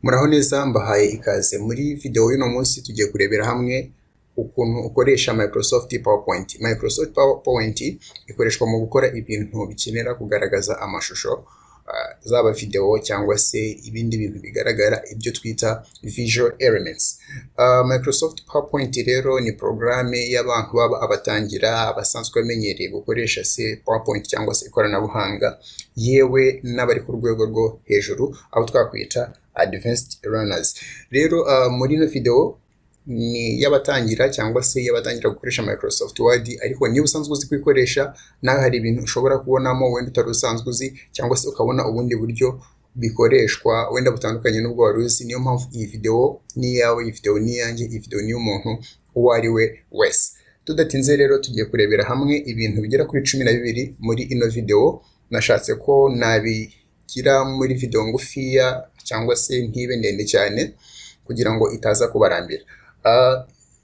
Muraho neza, mbahaye ikaze muri video y'uno munsi. Tugiye kurebera hamwe ukuntu ukoresha Microsoft PowerPoint. Microsoft PowerPoint ikoreshwa mu gukora ibintu bikenera kugaragaza amashusho, zaba video cyangwa se ibindi bintu bigaragara, ibyo twita visual elements. Microsoft PowerPoint rero ni porogaramu y'abantu baba abatangira, abasanzwe bamenyereye gukoresha se PowerPoint cyangwa se ikoranabuhanga, yewe n'abari ku rwego rwo hejuru, aho twakwita advanced learners. Rero muri ino video ni y'abatangira cyangwa se y'abatangira gukoresha Microsoft Word, ariko niba usanzwe uzi kuyikoresha, nawe hari ibintu ushobora kubonamo wenda utari usanzwe uzi, cyangwa se ukabona ubundi buryo bikoreshwa wenda butandukanye n'ubwo wari uzi. Niyo mpamvu iyi video ni iyawe, iyi video ni iyanjye, iyi video ni iy'umuntu uwo ari we wese. Tudatinze rero, tugiye kurebera hamwe ibintu bigera kuri 12 muri ino video. Nashatse ko nabigira muri video ngufiya cyangwa se ntibe ndende cyane kugira ngo itaza kubarambira.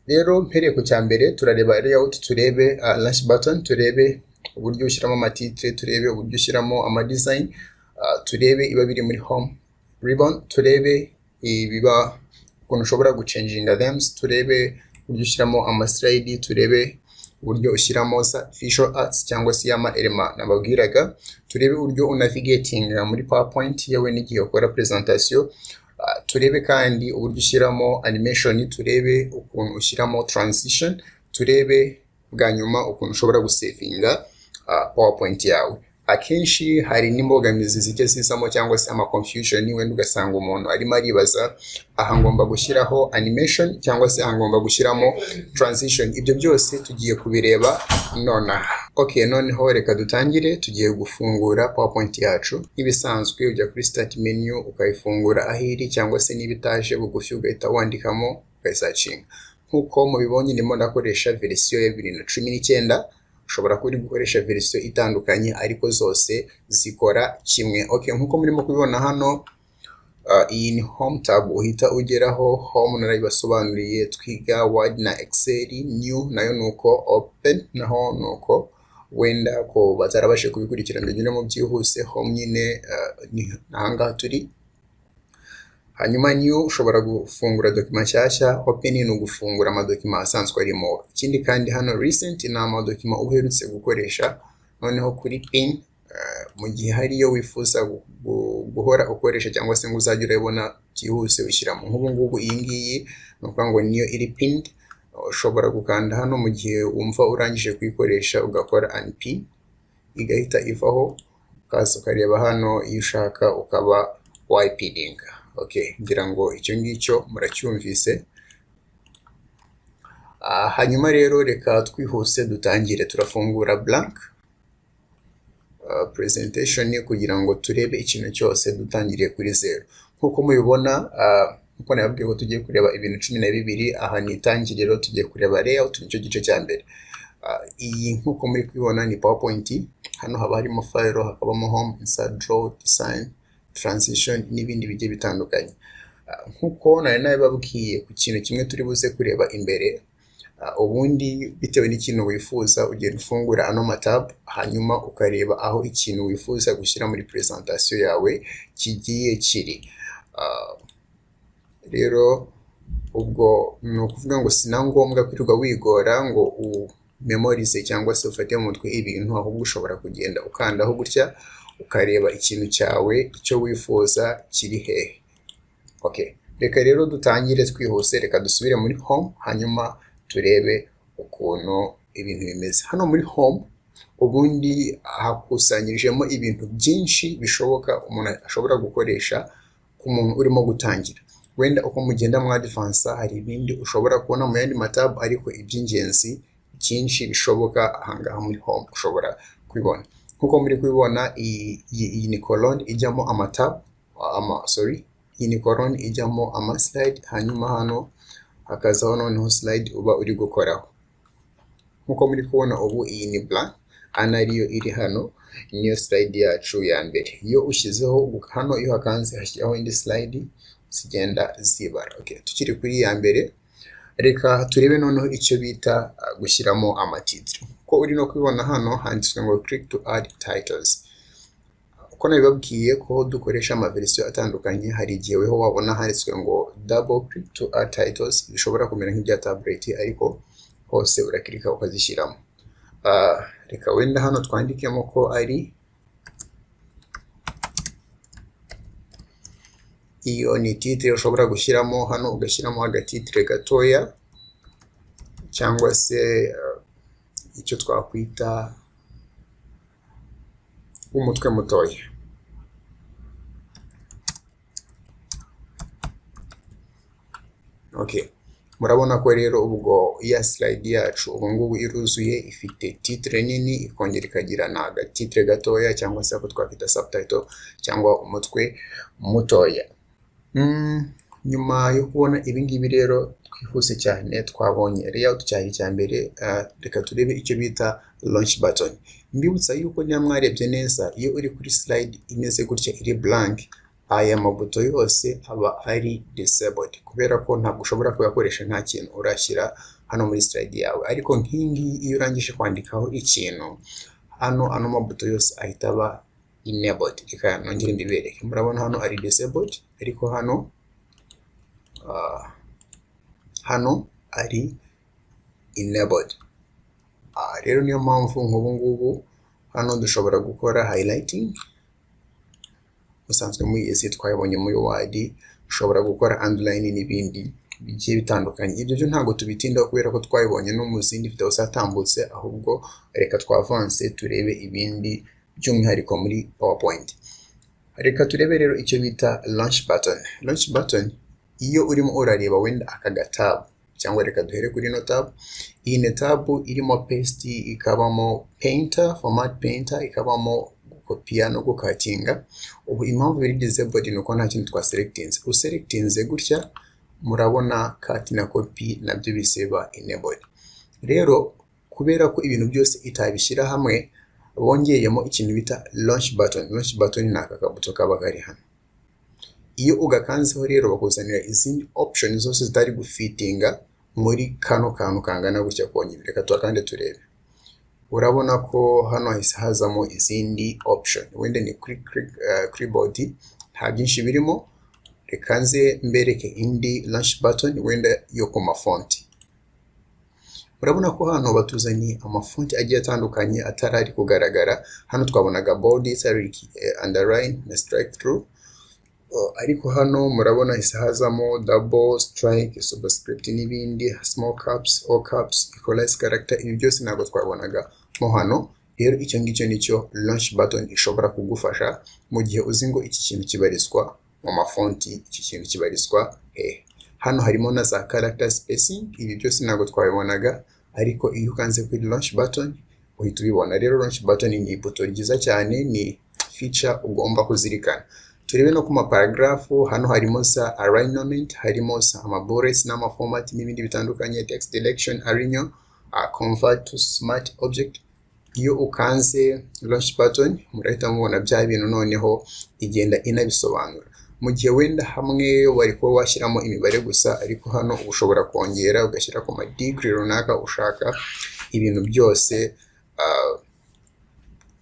Rero mpereye ku cya mbere, turareba layout, turebe launch button, turebe uburyo ushyiramo amatitre, turebe uburyo ushyiramo amadesign, turebe iba biri muri home ribbon, turebe ibiba ukuntu ushobora guchanginga themes, turebe uburyo ushyiramo amaslide, turebe uburyo ushyiramo za visual arts cyangwa se y'ama element nababwiraga, turebe uburyo unavigatinga muri PowerPoint, yewe n'igihe ukora presentation, turebe kandi uburyo ushyiramo animation, turebe ukuntu ushyiramo transition, turebe bwa nyuma ukuntu ushobora gusavinga PowerPoint yawe. Akenshi hari n'imbogamizi zijya zizamo cyangwa se ama confusion, wenda ugasanga umuntu arimo aribaza: aha ngomba gushyiraho animation cyangwa se aha ngomba gushyiramo transition? Ibyo byose tugiye kubireba nonaha. Okay, noneho reka dutangire. Tugiye gufungura PowerPoint yacu nk'ibisanzwe. Ujya kuri start menu ukayifungura aho iri, cyangwa se niba itaje bugufi ugahita wandikamo ukayisearchinga. Nk'uko mubibonye, ndimo ndakoresha verisiyo ya 2019. Ushobora kuba uri gukoresha verisiyo itandukanye, ariko zose zikora kimwe. Okay, nk'uko murimo kubibona hano, iyi ni home tab uhita ugeraho. Home narayibasobanuriye twiga Word na Excel. New nayo nuko, open naho nuko. Wenda ko batarabashije kubikurikirana, binyuremo byihuse. Home nyine ni ahangaha turi. Hanyuma new, ushobora gufungura document nshyashya. Open ni ugufungura amadocument asanzwe arimo. Ikindi kandi, hano recent ni amadocument uba uherutse gukoresha. Noneho kuri pin, mu gihe hariyo wifuza guhora ukoresha cyangwa se ngo uzajye urabona byihuse, ushyiramo. Nk'ubu ngubu iyi ngiyi ni ukuvuga ngo niyo iri pinned. Ushobora gukanda hano mu gihe wumva urangije kuyikoresha, ugakora unpin, igahita ivaho, ukaza ukareba hano iyo ushaka ukaba wayipininga. Okay, ngira ngo icyo ngicyo muracyumvise. Hanyuma rero reka twihuse dutangire. Turafungura blank presentation kugira ngo turebe ikintu cyose dutangiriye kuri zero. Nk'uko mubibona, nkuko nababwiye ko tugiye kureba ibintu 12, aha ni itangiriro. Tugiye kureba layout, nicyo gice cya mbere. Iyi nk'uko muri kubibona ni PowerPoint. Hano haba harimo file, hakabamo home, insert, draw, design, transition n'ibindi bigiye bitandukanye. Nk'uko nari nabibabwiye ku kintu kimwe turi buze kureba imbere, ubundi bitewe n'ikintu wifuza ugenda ufungura ano matabu, hanyuma ukareba aho ikintu wifuza gushyira muri presentation yawe kigiye kiri. Rero ubwo ni ukuvuga ngo si na ngombwa kwirirwa wigora ngo umemorize cyangwa se ufate mu mutwe ibintu, ahubwo ushobora kugenda ukandaho gutya ukareba ikintu cyawe icyo wifuza kiri hehe. Okay, reka rero dutangire twihuse. Reka dusubire muri home, hanyuma turebe ukuntu ibintu bimeze hano muri home. Ubundi hakusanyirijemo ibintu byinshi bishoboka umuntu ashobora gukoresha ku muntu urimo gutangira. Wenda uko mugenda mwadvansa, hari ibindi ushobora kubona mu yandi matabu, ariko iby'ingenzi byinshi bishoboka ahangaha muri home ushobora kubibona. Nk'uko muri kubibona, iyi ni colonne ijyamo amatabu, ama, sorry, iyi ni colonne ijyamo ama slide, hanyuma hano hakazaho noneho slide uba uri gukoraho. Nk'uko muri kubona ubu, iyi ni blank, ana ariyo iri hano niyo slide yacu ya mbere. Iyo ushyizeho hano, iyo hakanze hashyiraho indi slide, zigenda zibara. Okay, tukiri kuri iya mbere, reka turebe noneho icyo bita gushyiramo amatitre. Ko uri no kubibona, hano handitswe ngo "Click to add titles". Uko nabibabwiye ko dukoresha amaverisiyo atandukanye, hari igihe weho wabona handitswe ngo double click to add titles, bishobora kumera nk'ibya tablet, ariko hose urakirika ukazishyiramo. Reka wenda hano twandikemo ko ari iyo ni titre ushobora gushyiramo hano, ugashyiramo agatitire gatoya cyangwa se icyo twakwita umutwe mutoya. Okay, murabona ko rero ubwo ya slide yacu ubu ngubu iruzuye, ifite titre nini ikongera ikagira na agatitre gatoya cyangwa se ako twakwita subtitle cyangwa umutwe mutoya. Nyuma yo kubona ibi ngibi rero twihuse cyane twabonye layout cyari icya mbere. Reka turebe icyo bita launch button. Mbibutsa yuko niba mwarebye neza, iyo uri kuri slide imeze gutya iri blank, aya mabuto yose aba ari disabled kubera ko ntabwo ushobora kuyakoresha nta kintu urashyira hano muri slide yawe. Ariko nk'iyi ngiyi iyo urangije kwandikaho ikintu hano, ano mabuto yose ahita aba enabled. Reka nongere mbibereke. Murabona hano ari disabled, ariko hano hano ari enabled. Rero niyo mpamvu nk'ubu ngubu hano dushobora gukora highlighting, musanzwe muyizi, twayibonye muri Word. Ushobora gukora underline n'ibindi bigiye bitandukanye. Ibyo byo ntabwo tubitindaho kubera ko twabibonye no mu zindi video zatambutse, ahubwo reka twavanse turebe ibindi by'umwihariko muri PowerPoint. Reka turebe rero icyo bita launch button. Launch button, iyo urimo urareba wenda aka gatabu, cyangwa reka duhere kuri ino tab. Iyi ni tab irimo paste, ikabamo painter, format painter, ikabamo gukopiya no gukatinga. Ubu impamvu biri disabled ni uko nta kintu twaselectinze. Uselectinze gutya, murabona cut na copy nabyo biseba enabled. Rero kubera ko ibintu byose itabishyira hamwe, bongeyemo ikintu bita launch button. Launch button ni aka kabuto kaba kari hano. Iyo ugakanzeho rero bakuzanira izindi option zose zitari gufitinga muri kano kantu kangana gutya konyine. Reka tuhakande turebe. Urabona ko hano hahise hazamo izindi option. Wenda ni kuri clipboard, nta byinshi birimo. Reka nze mbereke indi launch button wenda yo ku mafonti. Murabona ko hano batuzaniye amafonti agiye atandukanye atari ari kugaragara. Hano twabonaga bold, italic, underline na strike through, ariko hano murabona hahise hazamo double strike, superscript n'ibindi, small caps, all caps, equalize character. Ibi byose ntabwo twabonaga mo hano. Rero icyo ngicyo nicyo launch button ishobora kugufasha mu gihe uzi ngo iki kintu kibarizwa mu mafonti, iki kintu kibarizwa hehe. Hano harimo na za character spacing. Ibi byose ntabwo twabibonaga, ariko iyo ukanze kuri launch button uhita ubibona. Rero launch button ni ibuto ryiza cyane, ni feature ugomba kuzirikana. Turebe no ku maparagrafu. Hano harimo za alignment, harimo za amabullets n'amaformat n'ibindi bitandukanye, text direction, align, convert to smart object. Iyo ukanze launch button murahita mubona bya bintu, noneho igenda inabisobanura. Mu gihe wenda hamwe wari kuba washyiramo imibare gusa, ariko hano ushobora kongera ugashyira ku madigiri runaka ushaka. Ibintu byose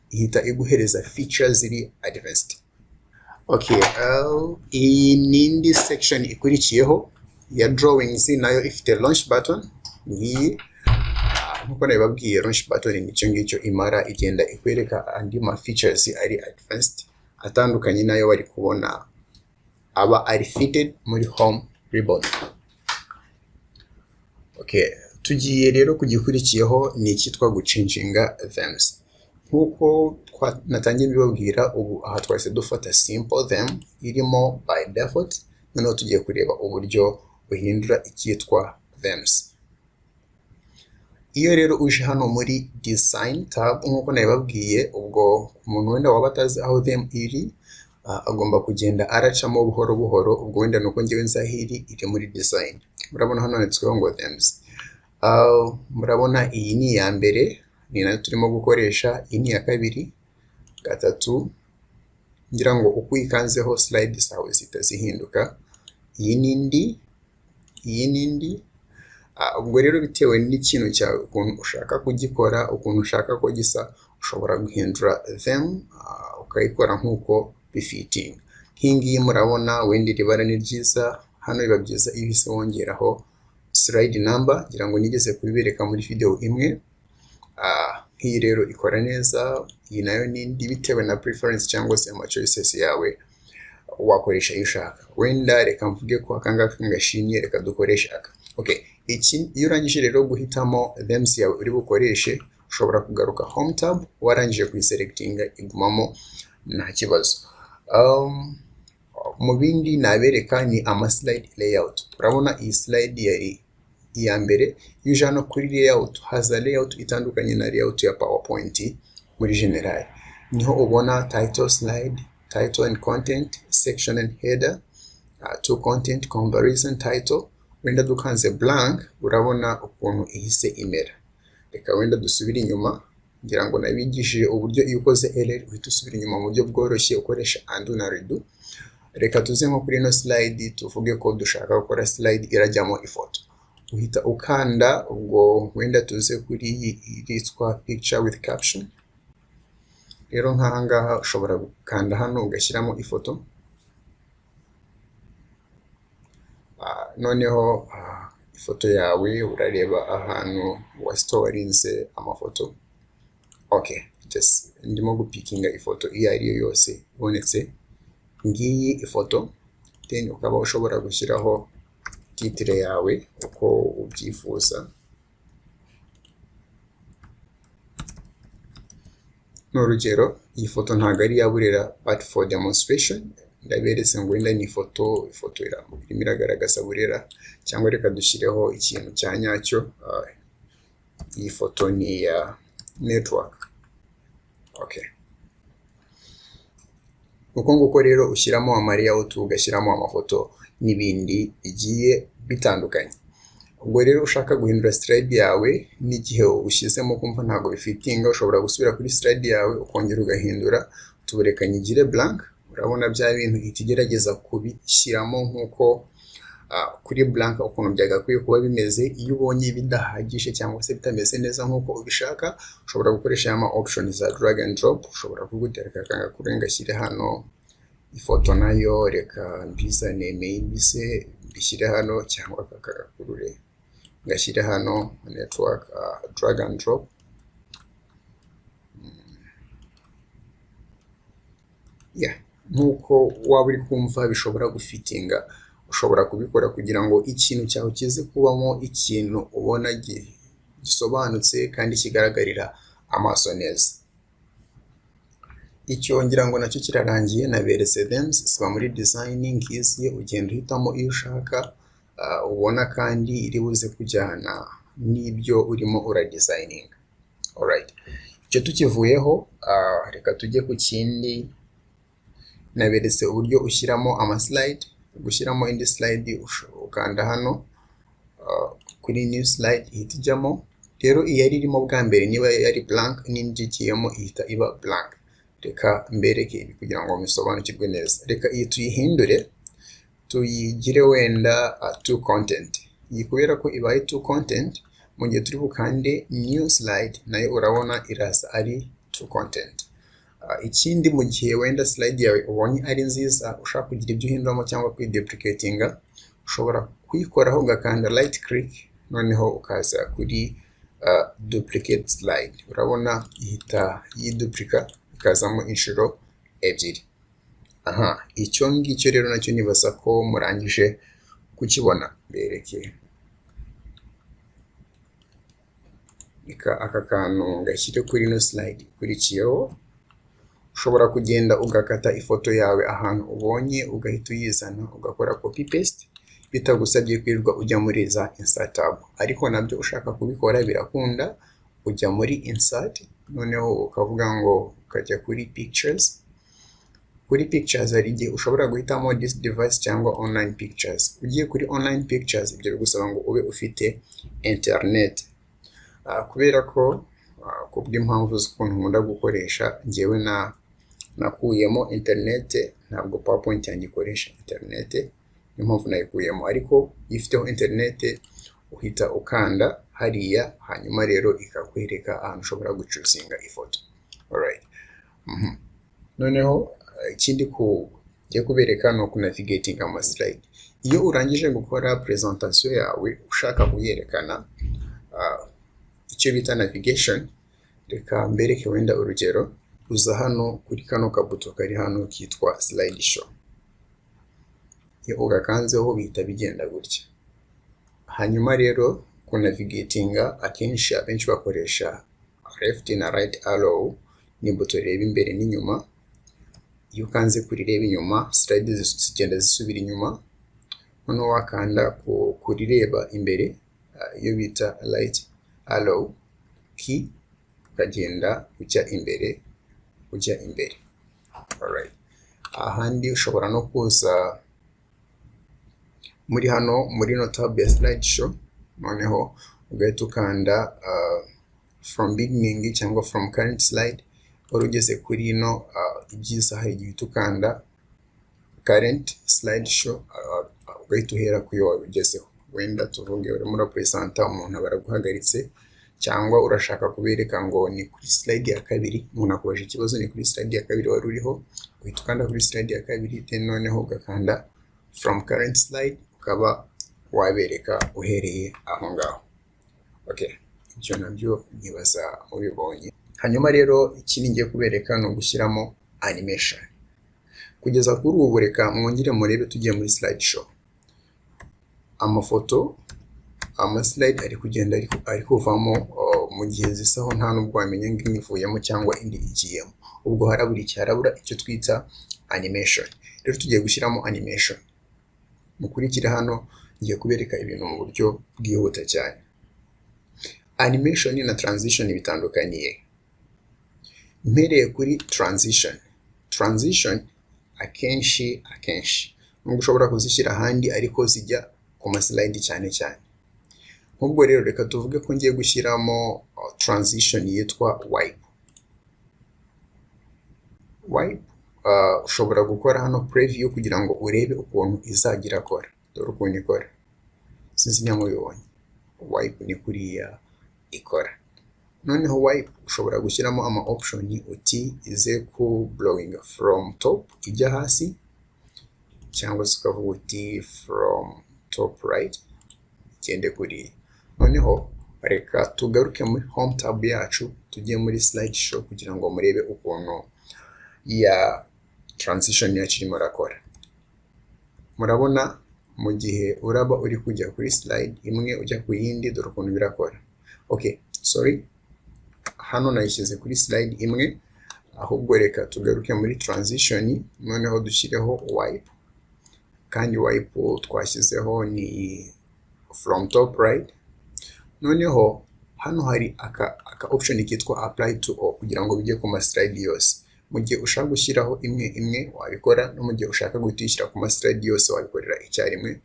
ihita iguhereza features ziri advanced. Okay, iyi ni indi section ikurikiyeho ya drawings, nayo ifite launch button ngiyi. Nkuko nabibabwiye, launch button nicyo ngicyo imara, igenda ikwereka andi ma features ari advanced atandukanye nayo bari kubona aba ari fitted muri home ribbon. Okay, tugiye rero ku gikurikiyeho, ni icyitwa guchanginga themes. Nkuko natangiye mbibabwira, ubu aha twahise dufata simple theme irimo by default, noneho tugiye kureba uburyo buhindura icyitwa themes. Iyo rero uje hano muri design tab, nkuko nabibabwiye, ubwo umuntu wenda waba atazi aho theme iri, agomba kugenda aracamo buhoro buhoro. Ubwo wenda nuko ngewe nzi aho iri, iri muri design. Murabona hano handitsweho ngo themes. Murabona iyi ni iya mbere, ni nayo turimo gukoresha. Iyi ni iya kabiri, gatatu. Ngira ngo uko uyikanzeho slide zawe zihita zihinduka. Iyi ni indi, iyi ni indi. Ubwo rero bitewe n'ikintu cyawe, ukuntu ushaka kugikora, ukuntu ushaka ko gisa, ushobora guhindura theme. Ukayikora nk'uko bifitinga. Nk'iyi ngiyi murabona wenda iri bara ni ryiza, hano biba byiza iyo uhise wongeraho slide number, ngira ngo nigeze kubibereka muri video imwe. Nk'iyi rero ikora neza, iyi nayo n'indi bitewe na preference cyangwa se ama choices yawe wakoresha iyo ushaka. Wenda reka mvuge ko aka ngaka ngashimye, reka dukoreshe aka. Okay, iki iyo urangije rero guhitamo themes yawe uri bukoreshe, ushobora kugaruka home tab, warangije kuyiselectinga igumamo nta kibazo. Mu bindi nabereka ni ama slide layout. Urabona iyi slide yari iya mbere, iyo uje hano kuri layout haza layout itandukanye na layout ya PowerPoint muri general. Niho ubona title slide, title and content, section and header, to content, comparison, title. Wenda dukanze blank urabona ukuntu ihise imera. Reka wenda dusubire inyuma, ngira ngo nabigishije uburyo iyo ukoze error uhita usubira inyuma mu buryo bworoshye ukoresha undo na redo. Reka tuze nko kuri ino slide tuvuge ko dushaka gukora slide irajyamo ifoto. Uhita ukanda ubwo wenda tuze kuri iyi yitwa picture with caption. Rero nk'aha ngaha ushobora gukanda hano ugashyiramo ifoto. Noneho ifoto yawe urareba ahantu wasitorinze amafoto. Okay, just ndimo gupikinga ifoto iyo ari yo yose ibonetse. Ngiyi ifoto, then ukaba ushobora gushyiraho titire yawe uko ubyifuza. Ni urugero, iyi foto ntabwo ari iya Burera, but for demonstration ndaberetse ngo wenda ni ifoto, ifoto irimo iragaragaza Burera, cyangwa reka dushyireho ikintu cya nyacyo. Iyi foto ni iya network. Okay. Uko nguko rero ushyiramo ama layout, ugashyiramo amafoto n'ibindi bigiye bitandukanye. Ubwo rero ushaka guhindura slide yawe n'igihe ushyizemo kumva ntabwo bifitinga, ushobora gusubira kuri slide yawe ukongera ugahindura, tubureka nyigire blank. Urabona bya bintu ihita igerageza kubishyiramo nk'uko kuri blank ukuntu byagakwiye kuba bimeze. Iyo ubonye bidahagije cyangwa se bitameze neza nk'uko ubishaka, ushobora gukoresha ya ma option za drag and drop. Ushobora kugutereka akanga kure ngashyire hano ifoto nayo, reka mbizane maybe se mbishyire hano, cyangwa akagakurure ngashyire hano network, drag and drop. Yeah, nk'uko waba uri kumva bishobora gufitinga, ushobora kubikora kugira ngo ikintu cyawe kize kubamo ikintu ubona gisobanutse kandi kigaragarira amaso neza. Icyo ngira ngo nacyo kirarangiye, naberetse themes ziba muri design ngizi, ugenda uhitamo iyo ushaka, ubona kandi iri buze kujyana n'ibyo urimo uradesigninga. Alright, icyo tukivuyeho, reka tujye ku kindi. Naberetse uburyo ushyiramo ama slide. Gushyiramo indi slide ukanda hano kuri new slide ihita ijyamo. Rero iyi yari irimo bwa mbere, niba yari blank n'indi igiyemo ihita iba blank. Reka mbereke ibi kugira ngo musobanukirwe neza. Reka iyi tuyihindure tuyigire wenda to content. Iyi kubera ko ibaye to content, mu gihe turi bukande new slide nayo urabona iraza ari to content. Ikindi mu gihe wenda slide yawe ubonye ari nziza ushaka kugira ibyo uhinduramo cyangwa kuyiduplicatinga, ushobora kuyikoraho ugakanda right click, noneho ukaza kuri duplicate slide. Urabona ihita yiduplika ikazamo inshuro ebyiri. Aha, icyo ngicyo rero nacyo nibaza ko murangije kukibona. Mbereke reka aka kantu ngashyire kuri ino slide ikurikiyeho. Ushobora kugenda ugakata ifoto yawe ahantu ubonye ugahita uyizana ugakora copy paste bitagusabye kwirirwa ujya muri za insert tab, ariko nabyo ushaka kubikora birakunda. Ujya muri insert noneho ukavuga ngo ukajya kuri pictures. Kuri pictures hari igihe ushobora guhitamo this device cyangwa online pictures. Ugiye kuri online pictures ibyo bigusaba ngo ube ufite internet. Kubera ko kubw'impamvu z'ukuntu nkunda gukoresha, njyewe na nakuyemo internet, ntabwo PowerPoint yanjye ikoresha internet, niyo mpamvu nayikuyemo. Ariko iyo ufiteho internet uhita ukanda hariya, hanyuma rero ikakwereka ahantu ushobora gucuzinga ifoto. Alright. Noneho ikindi ku ngiye kubereka ni ukunavigatinga ama slide. Iyo urangije gukora presentation yawe ushaka kuyerekana, icyo bita navigation, reka mbereke wenda urugero. Uza hano kuri kano kabuto kari hano kitwa slide show. Iyo ugakanzeho bihita bigenda gutya. Hanyuma rero kunavigatinga, akenshi abenshi bakoresha left na right arrow, ni buto reba imbere n'inyuma. Iyo ukanze kuri reba inyuma, slide zigenda zisubira inyuma. Noneho wakanda kurireba imbere, iyo bita right arrow key, ukagenda ujya imbere, ujya imbere. Alright. Ahandi ushobora no kuza muri hano muri no tab ya slide show, noneho ugahita ukanda from beginning cyangwa from current slide. Wari ugeze kuri ino, ibyiza hari igihe uhita ukanda current slide show, ugahita uhera ku yo wari ugezeho. Wenda tuvuge urimo urapresenta, umuntu aba araguhagaritse, cyangwa urashaka kubereka ngo ni kuri slide ya kabiri, umuntu akubaje ikibazo, ni kuri slide ya kabiri wari uriho, uhita ukanda kuri slide ya kabiri, then noneho ugakanda from current slide, ukaba wabereka uhereye aho ngaho. Okay, ibyo nabyo nibaza mubibonye. Hanyuma rero ikindi ngiye kubereka ni ugushyiramo animation. Kugeza kuri ubu, reka mwongere murebe, tugiye muri slide show, amafoto, amaslide ari kugenda ari kuvamo mu gihe zisaho, nta nubwo wamenya ngo imwe ivuyemo cyangwa indi igiyemo. Ubwo harabura iki? Harabura icyo twita animation. Rero tugiye gushyiramo animation. Mukurikire hano, ngiye kubereka ibintu mu buryo bwihuta cyane. Animation na transition bitandukaniye? Mpereye kuri transition. Transition akenshi nubwo ushobora kuzishyira ahandi, ariko zijya ku maslide cyane cyane. Nk'ubwo rero reka tuvuge ko ngiye gushyiramo transition yitwa wipe. Wipe, ushobora gukora hano preview kugira ngo urebe ukuntu izajya irakora. Dore ukuntu ikora, sinzi niba mubibonye. Wipe ni kuriya ikora. Noneho wipe ushobora gushyiramo ama option, uti ize ku blowing from top ijya hasi, cyangwa se ukavuga uti from top right igende kuriya. Noneho reka tugaruke muri home tab yacu, tujye muri slide show kugira ngo murebe ukuntu ya transition yacu irimo irakora. Murabona mu gihe uraba uri kujya kuri slide imwe ujya ku yindi, dore ukuntu birakora. Okay, sorry, hano nayishyize kuri slide imwe. Ahubwo reka tugaruke muri transition, noneho dushyireho wipe, kandi wipe twashyizeho ni from top right. Noneho hano hari aka option kitwa apply to all, kugira ngo bijye ku ma slide yose. Mu gihe ushaka gushyiraho imwe imwe wabikora, no mu gihe ushaka guhita uyishyira ku ma slide yose wabikorera icyarimwe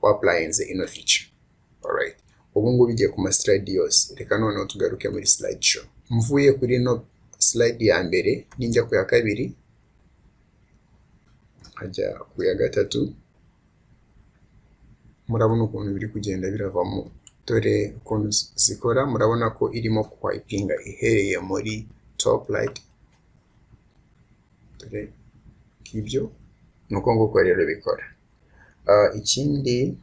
wa-applyinze ino feature. Alright, ubu ngubu bigiye ku ma slide yose. Reka noneho tugaruke muri slide show. Mvuye kuri ino slide ya mbere, ninjya ku ya kabiri, nkajya ku ya gatatu, murabona ukuntu biri kugenda biravamo. Dore ukuntu zikora. Murabona ko irimo kuwipinga ihereye muri top right. Dore ngibyo, ni uko nguko rero bikora. Ikindi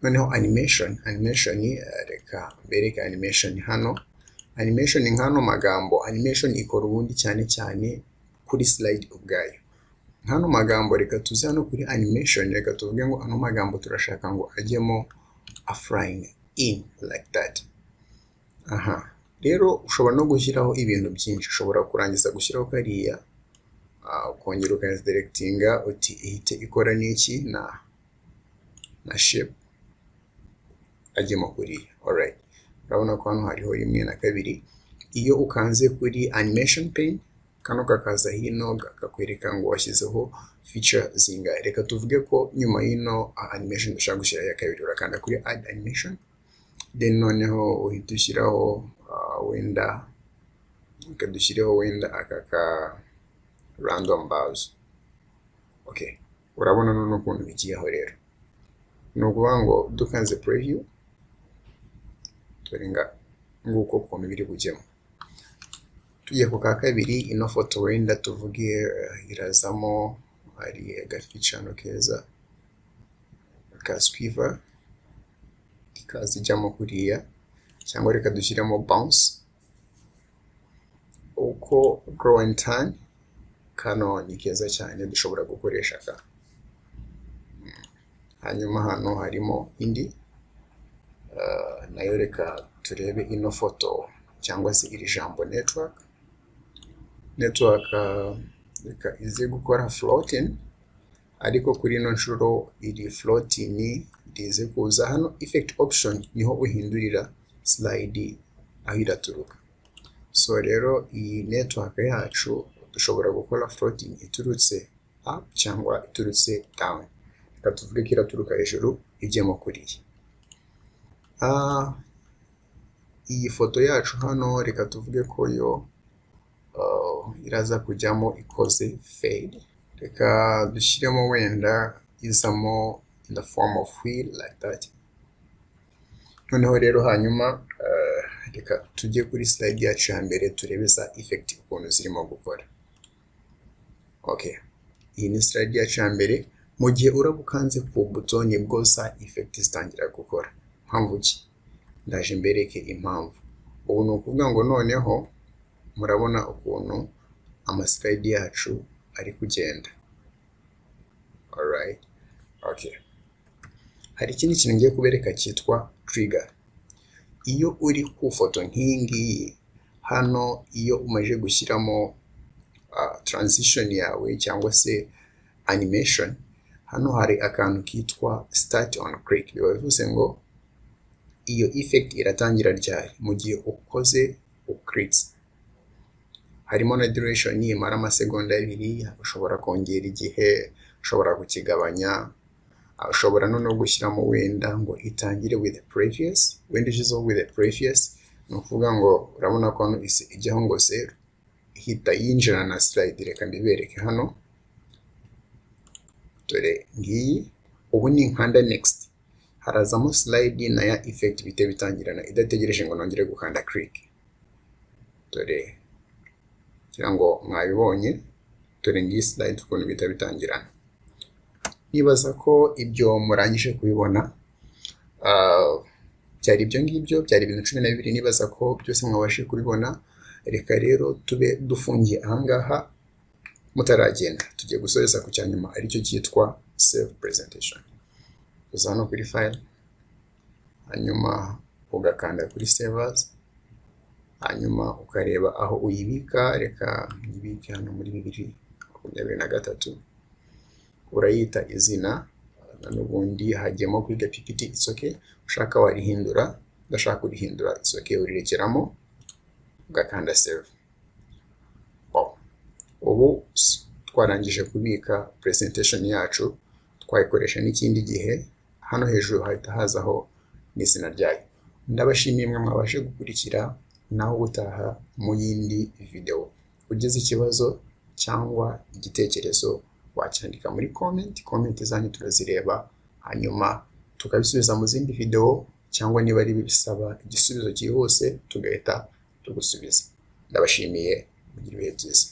noneho animation. Animation, reka mbereke animation hano. Animation nk'ano magambo, animation ikora ubundi cyane cyane kuri slide ubwayo. Nk'ano magambo, reka tuze hano kuri animation, reka tuvuge ngo ano magambo turashaka ngo ajyemo a flying in like that. Aha rero ushobora no gushyiraho ibintu byinshi. Ushobora kurangiza gushyiraho kariya, ukongera ukazidirectinga uti ihite ikora n'iki na shape ajyemo kuriya. Alright, urabona ko hano hariho rimwe na kabiri. Iyo ukanze kuri animation pane, kano kakaza hino kakwereka ngo washyizeho feature zingahe. Reka tuvuge ko nyuma y'ino animation dushaka gushyiraho iya kabiri. Urakanda kuri add animation, then noneho uhita ushyiraho, wenda reka dushyireho wenda aka ka random bars. Okay, urabona none ukuntu bigiyeho. Rero ni ukuvuga ngo dukanze preview, dore nga nguko ukuntu biri bujyemo. Tugiye ku ka kabiri, ino foto wenda tuvuge irazamo, hari agaficano keza ka squiver ikaza ijyamo kuriya, cyangwa reka dushyiremo bounce uko grow and turn. Kano ni keza cyane, dushobora gukoresha ka. Hanyuma hano harimo indi nayo. Reka turebe ino foto cyangwa se iri jambo network. Network reka ize gukora floating, ariko kuri ino nshuro iri floating rize kuza hano. Effect option niho uhindurira slide aho iraturuka. So rero iyi network yacu dushobora gukora floating iturutse up cyangwa iturutse down. Reka tuvuge ko iraturuka hejuru ijyemo kuriya. Iyi foto yacu hano, reka tuvuge ko yo iraza kujyamo ikoze fade. Reka dushyiremo wenda izamo in the form of wheel like that. Noneho rero hanyuma reka tujye kuri slide yacu ya mbere, turebe za effect ukuntu zirimo gukora. Okay, iyi ni slide yacu ya mbere. Mu gihe uraba ukanze ku buto, nibwo za effect zitangira gukora. Mpamvu ki? Ndaje mbereke impamvu. Ubu ni ukuvuga ngo noneho murabona ukuntu amaslide yacu ari kugenda. Alright, okay, hari ikindi kintu ngiye kubereka cyitwa trigger. Iyo uri ku foto nk'iyi ngiyi hano, iyo umaze gushyiramo transition yawe cyangwa se animation, hano hari akantu kitwa start on click. Biba bivuze ngo iyo effect iratangira ryari? Mu gihe ukoze uclickse. Harimo na duration, imara amasegonda 2. Ushobora kongera igihe, ushobora kukigabanya, ushobora noneho gushyiramo wenda ngo itangire with previous. Wenda ushyizeho with previous, ni ukuvuga ngo urabona ko hano isi ijyaho ngo zero, ihita yinjira na slide. Reka mbibereke hano. Dore ngiyi. Ubu ni nkanda next, harazamo slide na ya effect bite bitangirana, idategereje ngo nongere gukanda click. Dore, kugira ngo mwabibonye, dore ngiyi slide ukuntu bihita bitangirana. Nibaza ko ibyo murangije kubibona. Byari ibyo ngibyo, byari ibintu 12. Nibaza ko byose mwabashije kubibona. Reka rero tube dufungiye ahangaha. Mutaragenda, tugiye gusoreza ku cya nyuma, aricyo cyitwa save presentation. Uza hano kuri file, hanyuma ugakanda kuri save as, hanyuma ukareba aho uyibika. Reka nyibike hano muri 2023. Urayita izina na n'ubundi hagiyemo kwiga PPT, it's okay. Ushaka warihindura, udashaka kurihindura, it's okay, urirekeramo, ugakanda save. Bon. Ubu twarangije kubika presentation yacu, twayikoresha n'ikindi gihe. Hano hejuru hahita hazaho n'izina ryayo. Ndabashimiye mwe mwabashe gukurikira. Naho ubutaha mu yindi video. Ugize ikibazo cyangwa igitekerezo wacyandika muri comment. Comment zanyu turazireba, hanyuma tukabisubiza mu zindi video, cyangwa niba ari bisaba igisubizo cyihuse tugahita tugusubiza. Ndabashimiye, mugire ibihe byiza.